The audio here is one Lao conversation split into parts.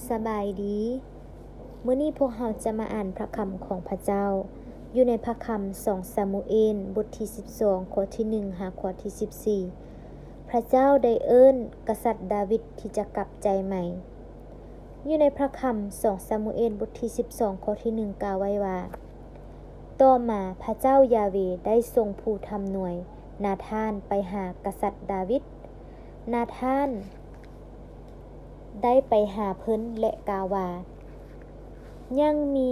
ສະບາຍດີ. ມື້ນີ້ພວກເຮົາຈະມາອ່ານພະຄຳຂອງພະເຈົ້າ ຢູ່ໃນພະຄຳສອງຊາມູເອນ ບົດທີສິບສອງ ຂໍ້ທີໜຶ່ງ ຫາຂໍ້ທີສິບສີ່. ພະເຈົ້າໄດ້ເອີ້ນກະສັດດາວິດທີ່ຈະກັບໃຈໃໝ່. ຢູ່ໃນພະຄຳສອງຊາມູເອນ ບົດທີສິບສອງ ຂໍ້ທີໜຶ່ງ ກ່າວໄວ້ວ່າ, ຕໍ່ມາພະເຈົ້າຢາເວໄດ້ສົ່ງຜູ້ທຳນວຍນາທານໄປຫາກະສັດດາວິດ. ນາທານ ໄດ້ໄປຫາເພິ່ນ ແລະ ກ່າວວ່າ, ຍັງມີ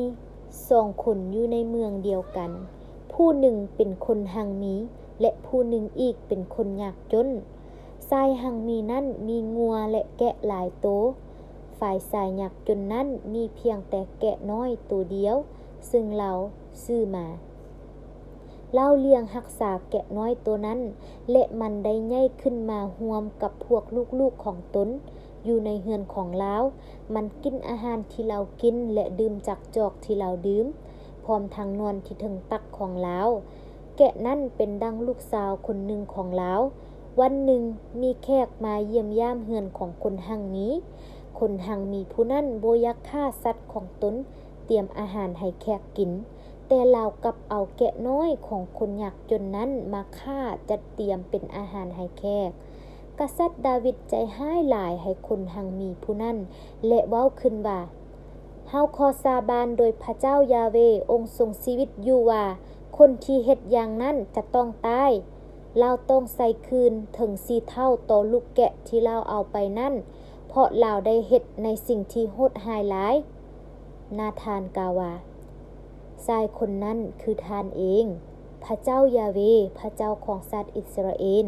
ສອງຄົນຢູ່ໃນເມືອງດຽວກັນ, ຜູ້ໜຶ່ງເປັນຄົນຮັ່ງມີ ແລະ ຜູ້ໜຶ່ງອີກເປັນຄົນຍາກຈົນ. ຝ່າຍຮັ່ງມີນັ້ນມີງົວ ແລະ ແກະຫຼາຍໂຕ, ຝ່າຍຊາຍຍາກຈົນນັ້ນມີພຽງແຕ່ແກະນ້ອຍໂຕດຽວ, ເຊິ່ງລາວຊື້ມາ. ລາວລ້ຽງຮັກສາແກະນ້ອຍໂຕນັ້ນ ແລະ ມັນໄດ້ໃຫຍ່ຂຶ້ນມາຮ່ວມກັບພວກລູກໆຂອງຕົນຢູ່ໃນເຮືອນຂອງລາວ. ມັນກິນອາຫານທີ່ລາວກິນ ແລະ ດື່ມຈາກຈອກທີ່ລາວດື່ມ, ພ້ອມທັງນອນທີ່ເທິງຕັກຂອງລາວ. ແກະນັ້ນເປັນດັ່ງລູກສາວຄົນໜຶ່ງຂອງລາວ. ວັນໜຶ່ງ, ມີແຂກມາຢ້ຽມຢາມເຮືອນຂອງຄົນຮັ່ງມີ. ຄົນຮັ່ງມີຜູ້ນັ້ນບໍ່ຢາກຂ້າສັດຂອງຕົນ, ຕຽມອາຫານໃຫ້ແຂກກິນ, ແຕ່ລາວກັບເອົາແກະນ້ອຍຂອງຄົນຍາກຈົນນັ້ນມາຂ້າຈັດຕຽມເປັນອາຫານໃຫ້ແຂກ. ກະສັດດາວິດໃຈຮ້າຍຫຼາຍໃຫ້ຄົນຮັ່ງມີຜູ້ນັ້ນ ແລະ ເວົ້າຂຶ້ນວ່າ, ເຮົາຂໍສາບານໂດຍພະເຈົ້າຢາເວ ອົງຊົງຊີວິດຢູ່ວ່າ, ຄົນທີ່ເຮັດຢ່າງນັ້ນຈະຕ້ອງຕາຍ. ລາວຕ້ອງໃສ່ຄືນເຖິງສີ່ເທົ່າຕໍ່ລູກແກະທີ່ລາວເອົາໄປນັ້ນ, ເພາະລາວໄດ້ເຮັດໃນສິ່ງທີ່ໂຫດຮ້າຍຫຼາຍ. ນາທານກ່າວວ່າ, ຊາຍຄົນນັ້ນຄືທ່ານເອງ. ພະເຈົ້າຢາເວ, ພະເຈົ້າຂອງຊາດອິດສະຣາເອນ,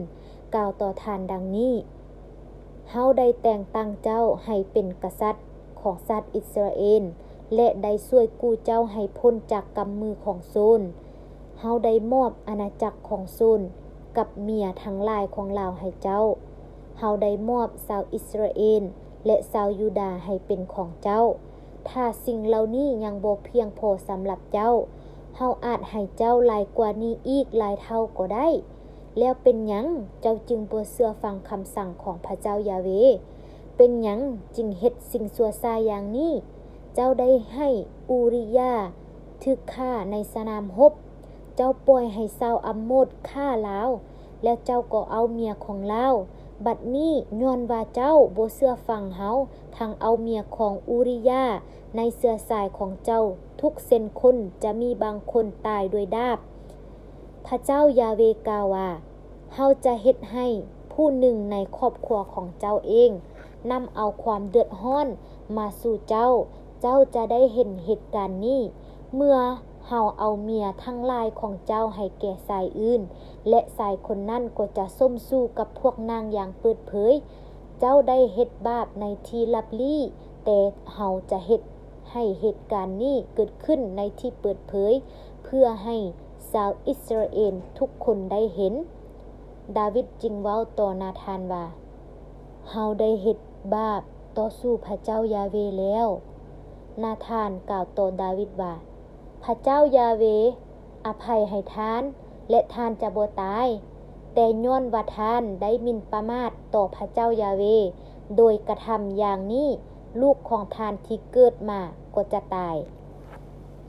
ກ່າວຕໍ່ທ່ານດັ່ງນີ້, ເຮົາໄດ້ແຕ່ງຕັ້ງເຈົ້າໃຫ້ເປັນກະສັດຂອງຊາດອິດສະຣາເອນ ແລະ ໄດ້ຊ່ວຍກູ້ເຈົ້າໃຫ້ພົ້ນຈາກກຳມືຂອງໂຊນ. ເຮົາໄດ້ມອບອານາຈັກຂອງໂຊນກັບເມຍທັງຫຼາຍຂອງລາວໃຫ້ເຈົ້າ. ເຮົາໄດ້ມອບຊາວອິດສະຣາເອນ ແລະ ຊາວຢູດາໃຫ້ເປັນຂອງເຈົ້າ. ຖ້າສິ່ງເຫຼົ່ານີ້ຍັງບໍ່ພຽງພໍສຳລັບເຈົ້າ, ເຮົາອາດໃຫ້ເຈົ້າຫຼາຍກວ່ານີ້ອີກຫຼາຍເທົ່າກໍໄດ້. ແລ້ວເປັນຫຍັງເຈົ້າຈຶ່ງບໍ່ເຊື່ອຟັງຄຳສັ່ງຂອງພະເຈົ້າຢາເວ? ເປັນຫຍັງຈຶ່ງເຮັດສິ່ງຊົ່ວຊ້າຢ່າງນີ້? ເຈົ້າໄດ້ໃຫ້ອູຣິຢາຖືກຂ້າໃນສະໜາມຮົບ. ເຈົ້າປ່ອຍໃຫ້ຊາວອຳໂມດຂ້າລາວ, ແລ້ວເຈົ້າກໍເອົາເມຍຂອງລາວ. ບັດນີ້ຍ້ອນວ່າເຈົ້າບໍ່ເຊື່ອຟັງເຮົາ, ທັງເອົາເມຍຂອງອູຣິຢາ, ໃນເຊື້ອສາຍຂອງເຈົ້າທຸກເຊັ່ນຄົນຈະມີບາງຄົນຕາຍດ້ວຍດາບ. ພະເຈົ້າຢາເວກ່າວວ່າ, ເຮົາຈະເຮັດໃຫ້ຜູ້ໜຶ່ງໃນຄອບຄົວຂອງເຈົ້າເອງນຳເອົາຄວາມເດືອດຮ້ອນມາສູ່ເຈົ້າ. ເຈົ້າຈະໄດ້ເຫັນເຫດການນີ້ ເມື່ອເຮົາເອົາເມຍທັງຫຼາຍຂອງເຈົ້າໃຫ້ແກ່ຊາຍອື່ນ, ແລະ ຊາຍຄົນນັ້ນກໍຈະສົມສູ່ກັບພວກນາງຢ່າງເປີດເຜີຍ. ເຈົ້າໄດ້ເຮັດບາບໃນທີ່ລັບລີ້, ແຕ່ເຮົາຈະເຮັດໃຫ້ເຫດການນີ້ເກີດຂຶ້ນໃນທີ່ເປີດເຜີຍ, ເພື່ອໃຫ້ຊາວອິດສະຣາເອນທຸກຄົນໄດ້ເຫັນ. ດາວິດຈຶ່ງເວົ້າຕໍ່ນາທານວ່າ, ເຮົາໄດ້ເຮັດບາບຕໍ່ສູ່ພະເຈົ້າຢາເວແລ້ວ. ນາທານກ່າວຕໍ່ດາວິດວ່າ, ພະເຈົ້າຢາເວອະໄພໃຫ້ທ່ານ ແລະ ທ່ານຈະບໍ່ຕາຍ, ແຕ່ຍ້ອນວ່າທ່ານໄດ້ໝິ່ນປະໝາດຕໍ່ພະເຈົ້າຢາເວ ໂດຍກະທຳຢ່າງນີ້, ລູກຂອງທ່ານທີ່ເກີດມາກໍຈະຕາຍ.